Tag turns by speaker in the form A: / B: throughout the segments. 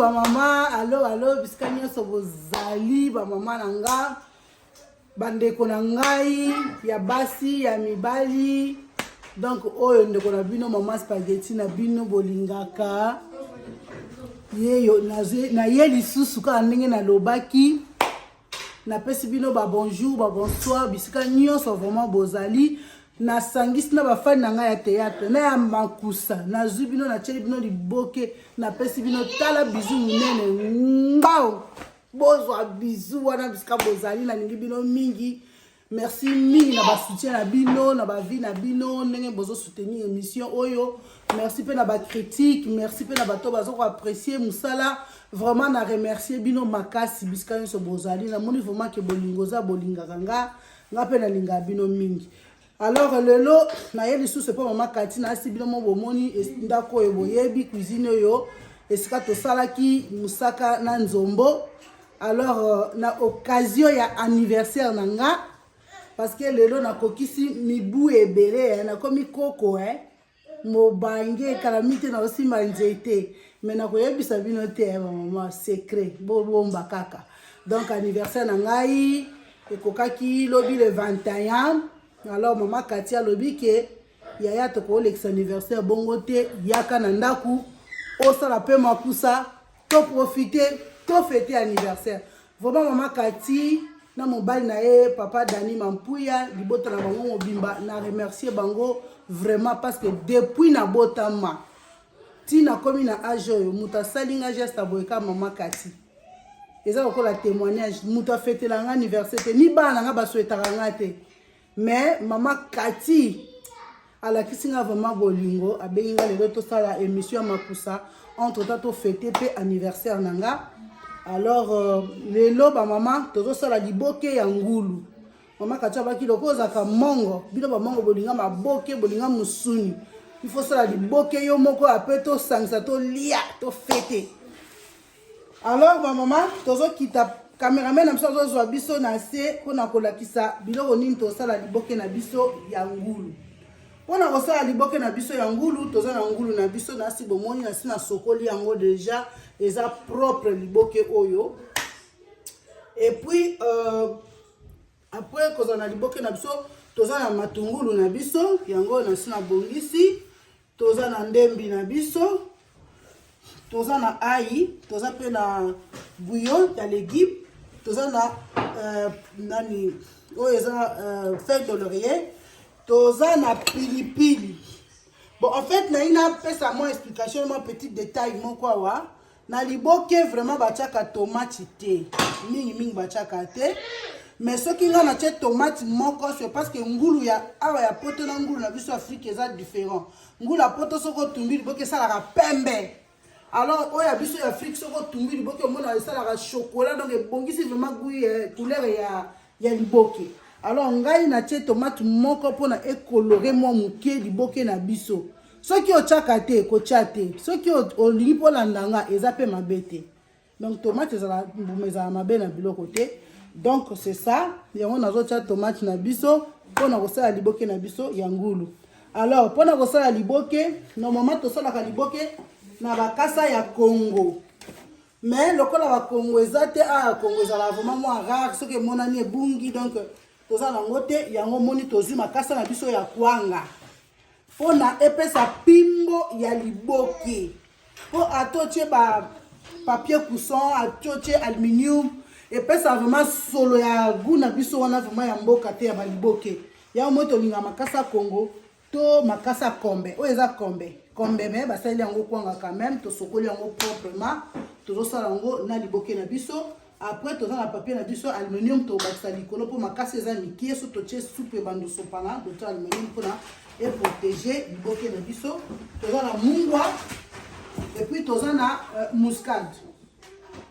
A: Bamama, alo alo, bisika nyonso bozali, bamama na nga, bandeko na ngai ya basi, ya mibali. Donc oyo ndeko na bino, mama Spaghetti na bino bolingaka yeyo, na ye lisusu kaka ndenge nalobaki. Napesi bino ba bonjour, ba bonsoir, bisika nyonso vraiment bozali. Nasangisi na bafani na ngai ya théâtre na ya makusa, nazwi bino, natieli bino liboke, napesi bino tala bisou monene, ngao bozwa bisou wana bisika bozali. Nalingi bino mingi, merci mingi na basoutien na bino, na bavues na bino, ndenge bozosoutenir émission oyo. Merci mpe na bacritique, merci mpe na bato baza koapprécier mosala. Vraiment na remercier bino makasi bisika nyonso bozali. Namoni vraiment ke bolingo oza, bolingaka nga, nga mpe nalingaka bino mingi. Alors lelo naye lisusu epo mama Kati na asi bino mo bomoni ndako oyo, boyebi cuisine oyo esika tosalaki mosaka na nzombo. Alors na occasion ya anniversaire na nga, parce que lelo nakokisi mibu ebele, nakomi koko, mobange ekalami te, naosimba nzete, me nakoyebisa bino te, bamama, secret bobomba kaka. Donc anniversaire na ngai ekokaki lobi le 21. Alors mama Kati alobi ke yaya, tokolekisa anniversaire bongo te, yaka na ndako osala mpe makusa, toprofite, tofete anniversaire. Vraiment, mama Kati na mobali na ye, papa Dani Mampuya, libota na bango mobimba, na remercier bango vraiment, parce que depuis nabotama ntina komi na age oyo, moto asali nga geste aboye ka mama Kati. Eza lokola témoignage, moto afetela nga anniversaire te, ni bana na nga baswetaka nga te, mais mama Kati alakisi nga vraiment bolingo. Abengi nga lelo tosala émission ya makusa, entre temps tofete mpe anniversaire na nga. Alors lelo bamama tozosala liboke ya ngulu. Mama Kati abaki loko ozalaka mongo, bino bamongo bolinga maboke, bolinga mosuni, il faut sala liboke yo moko, ape tosangisa, tolia, tofete. Alors bamama, tozokita, cameraman na biso azozwa biso na se mpona kolakisa biloko nini tosala liboke na biso ya ngulu. Mpona kosala liboke na biso ya ngulu, toza na ngulu na biso, nasi bomoni, nasi nasokoli yango déjà, eza propre liboke oyo. Et puis après kozala na liboke na biso, toza na matungulu na biso, yango nasi nabongisi, toza na ndembi na biso, toza na ail, toza mpe na bouillon ya légume, toza na nani oyo eza feuille de laurier, toza na pilipili. Bon, en fait nayi napesa mwa explication, mwa petit détail moko awa na liboke. Vraiment batiaka tomate te, mingimingi batiaka te, mais soki ngai natie tomate moko, c'est parce que ngulu ya awa ya poto na ngulu na biso Afrique eza différent. Ngulu ya poto, soki otumbi liboke, esalaka pembe. Alors oyo ya biso ya Afrique, soki otumbi liboke, omona esalaka chocolat, donc ebongisi vraiment goût, couleur ya liboke. Alors ngai natie tomate moko mpona ekolore mwa moke liboke na biso. Soki otiaka te, kotia te. Soki olingi mpo olanda nga, eza mpe mabe te. Donc tomate ezala mbuma, ezala mabe na biloko te. Donc c'est ça, yango nazotia tomate na biso mpona kosala liboke na biso ya ngulu. Alors mpona kosala liboke, normalement tosalaka liboke na bakasa ya Congo, mais lokola bakongo eza te awa, Kongo ezalaka vraiment mwa rare, soki emonani ebungi, donc toza nango te. Yango moni tozwi makasa na biso ya kwanga mpona epesa pimbo ya liboke, mpo ata otie ba papier cuisson, ata otie aluminium, epesa vraiment solo ya goût na biso wana vraiment ya mboka te, ya baliboke. Yango moi tolinga makasa Kongo to makasa kombe. Oyo eza kombe, kombe, me basaleli yango kwanga quand même. Tosokoli yango proprement, tozosala yango na liboke na biso. Après toza na papier na biso aluminium, tobakisa likolo mpo makasi eza mike, so totie supu ebando sopana, totia aluminium mpona eprotege liboke na biso. Toza na mungwa et puis toza na muscade.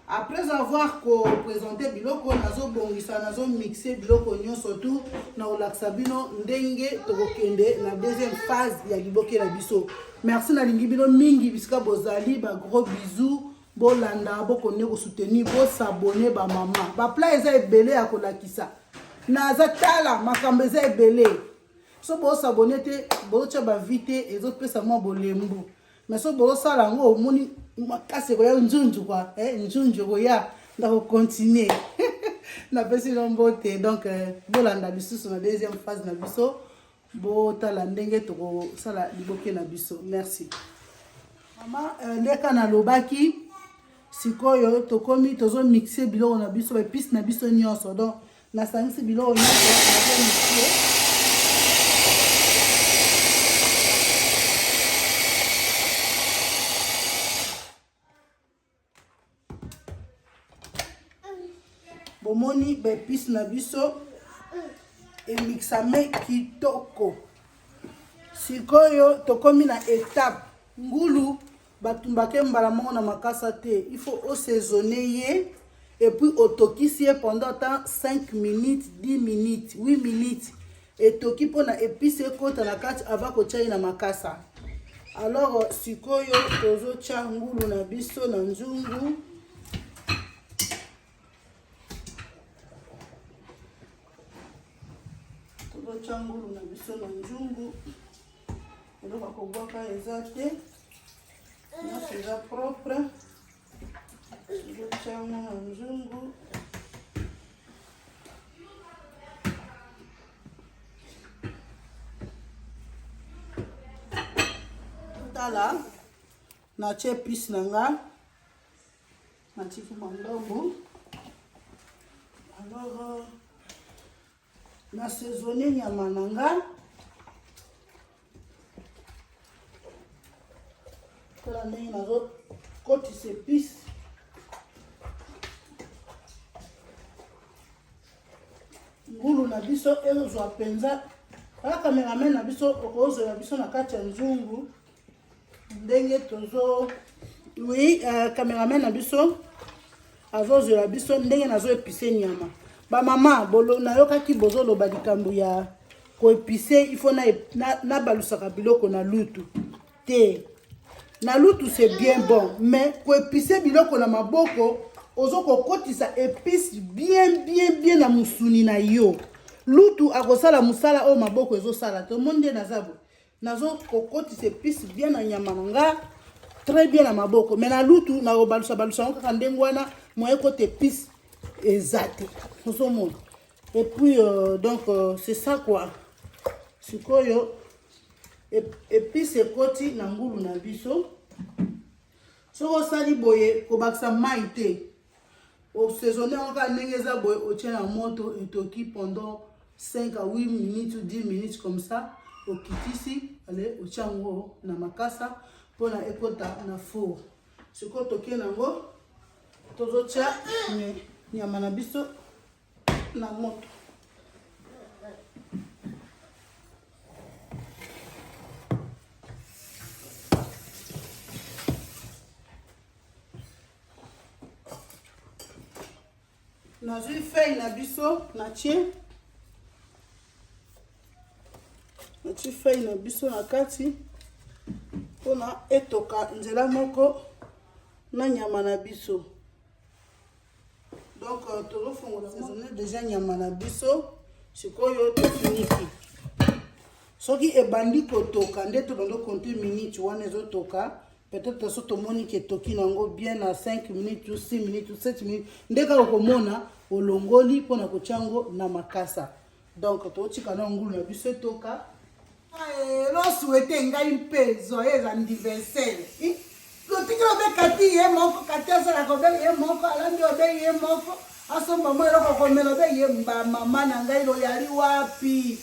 A: Après avoir koprésente biloko, nazobongisa, nazomixe biloko nyonso tu na kolakisa bino ndenge tokokende na deuxième phase ya liboke na biso. Merci, nalingi bino mingi bisika bozali, bagros bisous. Bolanda, bokonde kosoutenir, bosabone bamama. Baplat eza ebele ya kolakisa, naza tala makambo eza ebele. So bosabone te, botya bavues te, ezopesa mwa bolembu, mais so bozosala yango, omoni. Makasi ekoya nzunzu kua eh, nzunzu ekoya ndako continue. Napesi bino mbote. Donc bolanda lisusu na deuxième phase na biso, botala ndenge tokosala liboke na biso. Merci mama. Ndeka nalobaki, sikoyo tokomi tozomixe biloko na biso, baepice na biso nyonso. Donc nasangisi biloko nyonso, nazomixe. Bomoni baepice na biso emixame kitoko. Sikoyo tokomi na étape ngulu. Batumbake mbala moko na makasa te, il faut osaisonner ye et puis otokisi ye pendant temps 5 minutes, 10 minutes, 8 minutes, etoki mpona épice ekota na kati avant kotia ye na makasa. Alors sikoyo tozotia ngulu na biso na nzungu. Tozotia ngulu na biso na nzungu, eloko ya kobwaka eza te, nyonso eza propre. Tozotia yango na nzungu. Tala, natie épice na nga, natiki mwa ndambu. Alors nasaisonne nyama na nga. Tala ndenge nazokotisa épice. Ngulu na biso ezwa mpenza. Kaka cameraman na biso okozwela biso na kati ya nzungu ndenge tozo. Oui, cameraman na biso azozwela biso ndenge nazoépicer nyama. Bamama, nayokaki bozoloba likambo ya koépicer, il faut nabalusaka biloko na lutu te. Na lutu, c'est bien bon, mais koépicer biloko na maboko, ozo kokotisa épice bien bien bien na mosuni na yo. Lutu akosala mosala oyo maboko ezosala te. Omoni nde naza boye, nazo kokotisa épice bien na nyama na nga, très bien na maboko. Mais na lutu, nakobalusa balusa yango kaka ndenge wana, moye kota épice eza te, ozomona. Et puis donc c'est ça quoi. Sikoyo épice ekoti na ngulu na biso. Soki osali boye, kobakisa mai te, osaisonne yango kaka ndenge eza boye, otie na moto, etoki pendant 5 à 8 minutes ou 10 minutes comme ça, okitisi, ale otie yango na makasa mpona ekota na four. Sikoyo tokie nango, tozotia nyama na biso na moto. Nazwi feuille na biso, natie feuille na biso na kati mpona etoka nzela moko na nyama na biso. Donc tozofongola, saisonner déjà nyama na biso. Sikoyo tofiniki. Soki ebandi kotoka nde tobandi compter minute wana ezotoka. Peut-être so tomoni ke etoki nango bien na 5 minutes ou 6 minutes ou 7 minutes, nde kaka okomona olongoli mpona kotia yango na makasa. Donc totika na ngulu na biso etoka. Losouhaiter ngai mpe joyeux anniversaire. Totikeli obe kati ye moko, kati asalaka obe ye moko, alandi obe ye moko, asomba mwa eloko komela obe ye. Bamama na ngai, loyali wapi?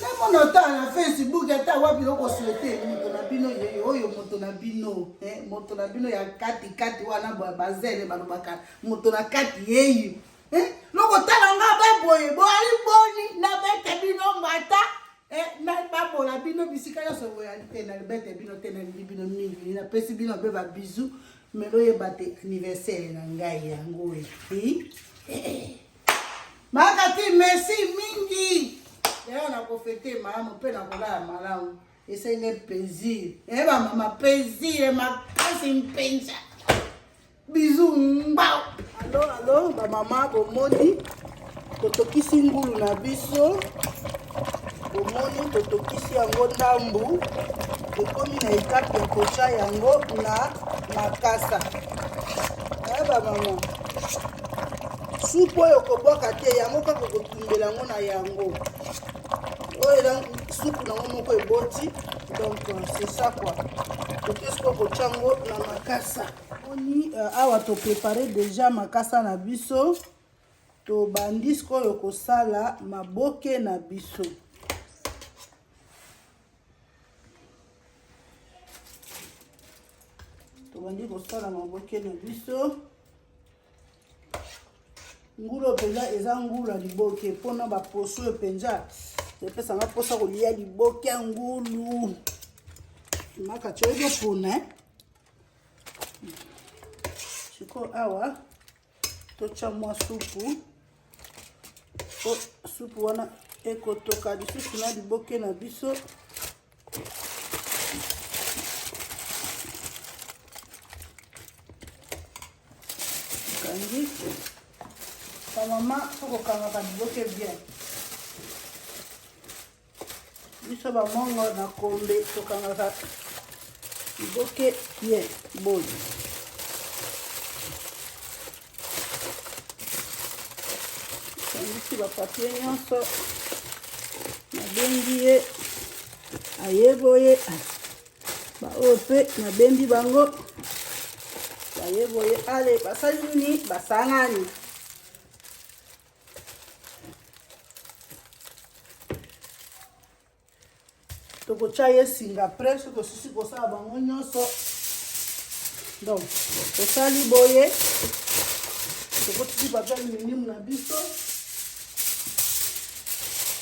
A: Namona ota na Facebook, ata wapi, okosouhaiter moto na bino ye oyo, moto na bino, moto na bino ya kati kati wana. Bazele balobaka moto na kati yeyi. Lokotala nga baboye boali boni, nabete bino mbata, babola bino bisika nyonso boyali te. Nalibete bino te, nalingi bino mingi, napesi bino mpe babisous. Mais loyeba te, anniversaire na ngai yango oyo. Makati, merci mingi. Lelo nakofêter malamu mpe nakolala malamu. Esenge plaisir, bamama, plaisir makasi mpenza. Bisous, mbao. Alo alo, bamama, bomoni totokisi ngulu na biso, bomoni totokisi yango ndambu. Ekomi na etape ya kotya yango na makasa. Eh, ba mama, supu oyo okobwaka te, yango kaka okotumbela yango na yango. Oyo eza supu nango moko eboti, donc euh, c'est ça quoi. Toke sikoyo kotya yango na makasa. Oni euh, awa toprepare deja makasa na biso. Tobandi sikoyo kosala maboke na biso. Tobandi kosala maboke na biso. Ngulu mpenza eza ngulu ya liboke mpona baposo oyo mpenza epesanga mposa kolia liboke ya ngulu. Makati oyebi opona eh? Sikoyo awa totya mwa supu po supu wana ekotoka lisusu na liboke na biso. Kangi bamama tokokangaka liboke bien. Biso bamongo na kombe tokangaka liboke bien boye. Sangisi bapapie nyonso, nabengi ye aye boye, baoyo mpe nabendi bango baye boye. Ale basali nini? Basangani. Tokotya ye singa après soki tosisi kosala bango nyonso. Donc tosali boye, tokotisi papier aluminium na biso,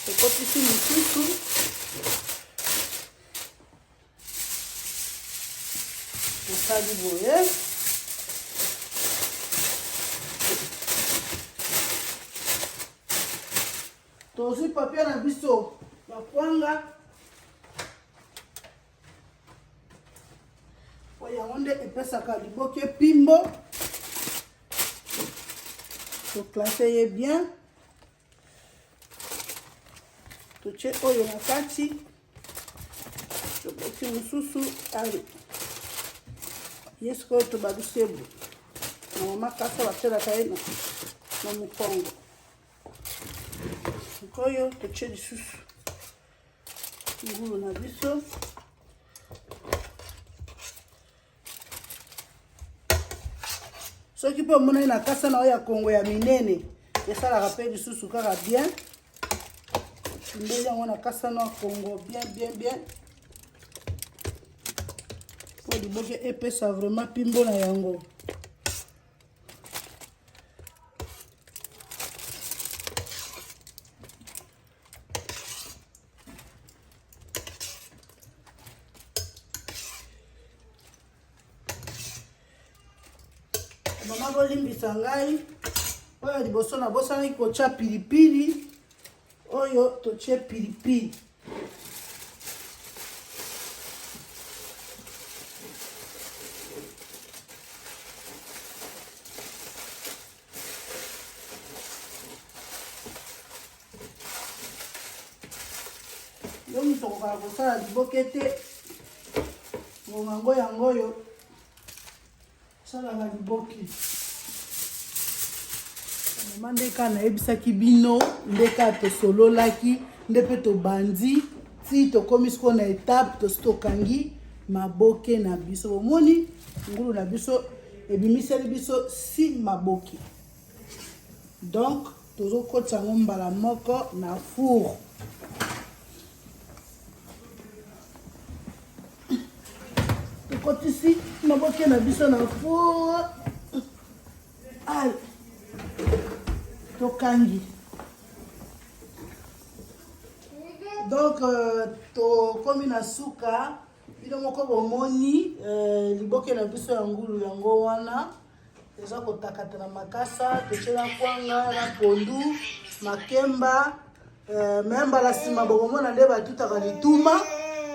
A: tokotisi mosusu. Tosali boye, tozwi papier na biso ya kwanga po yango nde epesaka liboke pimbo. Toklasse ye bien, totie oyo na kati, tobeti mosusu. Ale ye sikoyo tobalusi ye boye na mama kasa batielaka ye na mokongo. Sikoyo totie lisusu ngulu na biso. Soki mpe omonaki na kasa na oyo ya kongo ya minene, esalaka mpe lisusu kaka bien. Otumbeli yango na kasa na kongo bien bien bien, mpo liboke epesa vraiment pimbo na yango. Mama bolimbisa ngai, oyo liboso nabosanaki kotya pilipili. Oyo totie pilipili. Yo moto okokaka kosala liboke te, ngonga ngo yango oyo salaka liboke. Mama nde kaka nayebisaki bino, nde kaka tosololaki, nde mpe tobandi ti tokomi sikoyo na etape tosi tokangi maboke na biso. Bomoni ngulu na biso ebimiseli biso si maboke, donc tozokotisa yango mbala moko na four. Tokotisi maboke na biso na four, ale tokangi. Donc tokomi na suka. Bino moko bomoni liboke na biso ya ngulu yango wana eza kotakata na makasa. Totie na kwanga na pondu, makemba. Me mbala nsima bokomona nde batutaka lituma.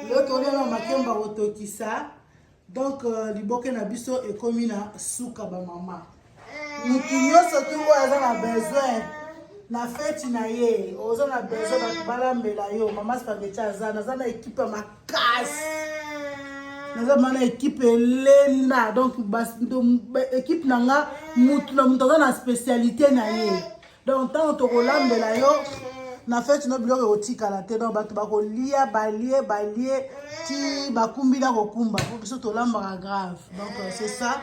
A: Lelo tolia na makemba kotokisa. Donc liboke na biso ekomi na suka. Bamama, mutu nyonso tu oyo aza na besoin na feti na ye, oza na besoin bato balambela yo, mama Spaghetti aza, naza na ekipe ya makasi. Naza mana équipe elenda. Donc équipe na nga mutu na mutu aza na spécialité na ye. Donc ntango tokolambela yo na fete no biloko ekotikala te. Donc bato bakolia balie balie ti bakumbi na kokumba po biso tolambaka grave. Donc euh, c'est ça,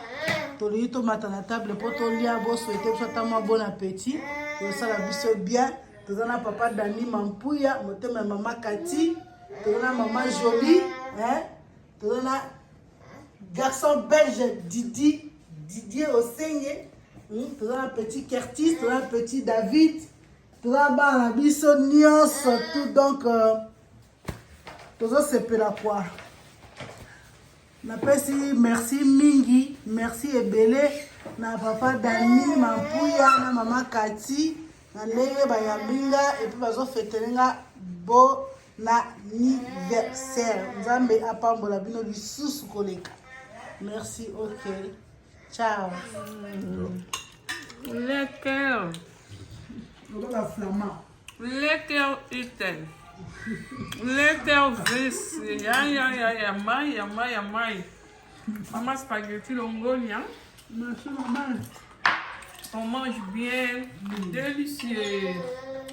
A: tolingi tomata na table po tolia, bosouhaite biso ata mwa bon appétit, tosala biso bien. Toza na papa Dani Mampuya, motema ya mama Kati, toza na mama Jolie, hein? Toza na garçon belge Didi, Didier Osenge, toza na petit Kertis, toza na petit David, toza na bana na biso nyonso tout. Donc euh, tozosepela kwa napesi merci mingi, merci ebele na papa Dani Mampuya na mama Kati na ndenge bayambi nga et puis bazofetele nga bon anniversaire. Nzambe apambola bino lisusu koleka. Merci, ok, ciao.
B: Lekker.
A: Lokola flamand.
B: Lekker eten. Lekker vis. Ja, ja, ja, ja. Mai, ja, mai, ja, mai. Mama spaghetti longonia.
A: Merci maman.
B: On mange bien. Délicieux.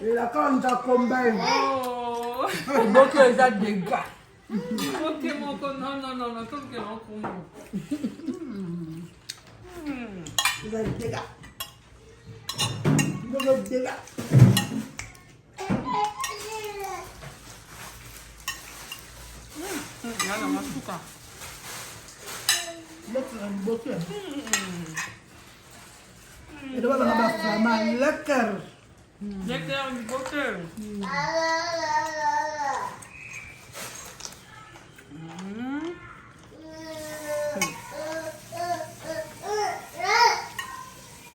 A: Elaka nza combine.
B: Oh.
C: Liboke eza dégâts.
B: Ok, moko. Non, non, non, non. Tout le monde Congo.
A: Eza dégâts. Biloko dégâts.
B: Yana masuka.
A: Lekker liboke. Edo babanga baflama lekker.
B: Lekker liboke.